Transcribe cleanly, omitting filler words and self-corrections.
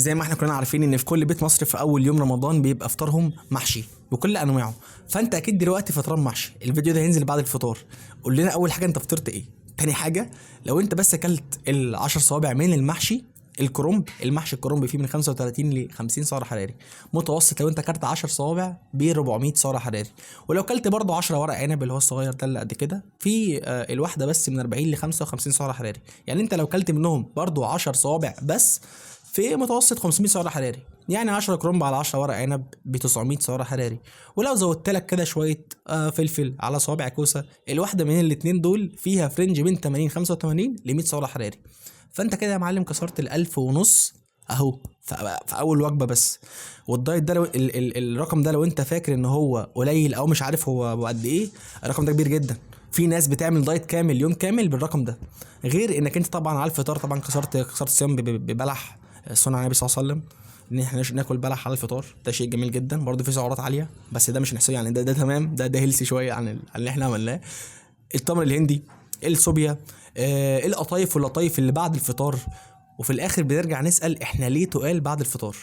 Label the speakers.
Speaker 1: زي ما احنا كلنا عارفين ان في كل بيت مصري في اول يوم رمضان بيبقى فطارهم محشي بكل انواعه، فانت اكيد دلوقتي فطران محشي. الفيديو ده هينزل بعد الفطار. قول لنا اول حاجة انت فطرت ايه؟ تاني حاجة، لو انت بس اكلت ال10 صوابع من المحشي الكرنب، المحشي الكرنب فيه من 35 ل 50 سعر حراري متوسط، لو انت اكلت 10 صوابع ب 400 سعر حراري، ولو اكلت برضه 10 ورق عنب اللي هو الصغير ده اللي قد كده في الواحدة بس من 40 ل 55 سعر حراري. يعني انت لو اكلت منهم برضه 10 صوابع بس في متوسط 500 سعر حراري، يعني 10 كرنب على 10 ورق عنب ب 900 سعر حراري. ولو زودت لك كده شوية فلفل على صوابع كوسة، الواحدة من الاثنين دول فيها ف range من 80 85 ل 100 سعر حراري. فانت كده يا معلم كسرت ال1500 اهو في اول وجبة بس. والدايت ده لو ال ال الرقم ده لو انت فاكر ان هو قليل او مش عارف هو قد ايه، الرقم ده كبير جدا. في ناس بتعمل دايت كامل يوم كامل بالرقم ده، غير انك انت طبعا على الفطار طبعا كسرت الصيام ببلح، سنة النبي صلى الله عليه وسلم ان احنا ناكل بلح على الفطار، ده شيء جميل جدا، برضه فيه سعرات عالية بس ده مش هنحسبه، يعني ده تمام، ده healthy شوية عن اللي احنا عملناه. التمر الهندي، الصوبيا، القطايف واللطايف اللي بعد الفطار. وفي الاخر بنرجع نسال احنا ليه تقال بعد الفطار؟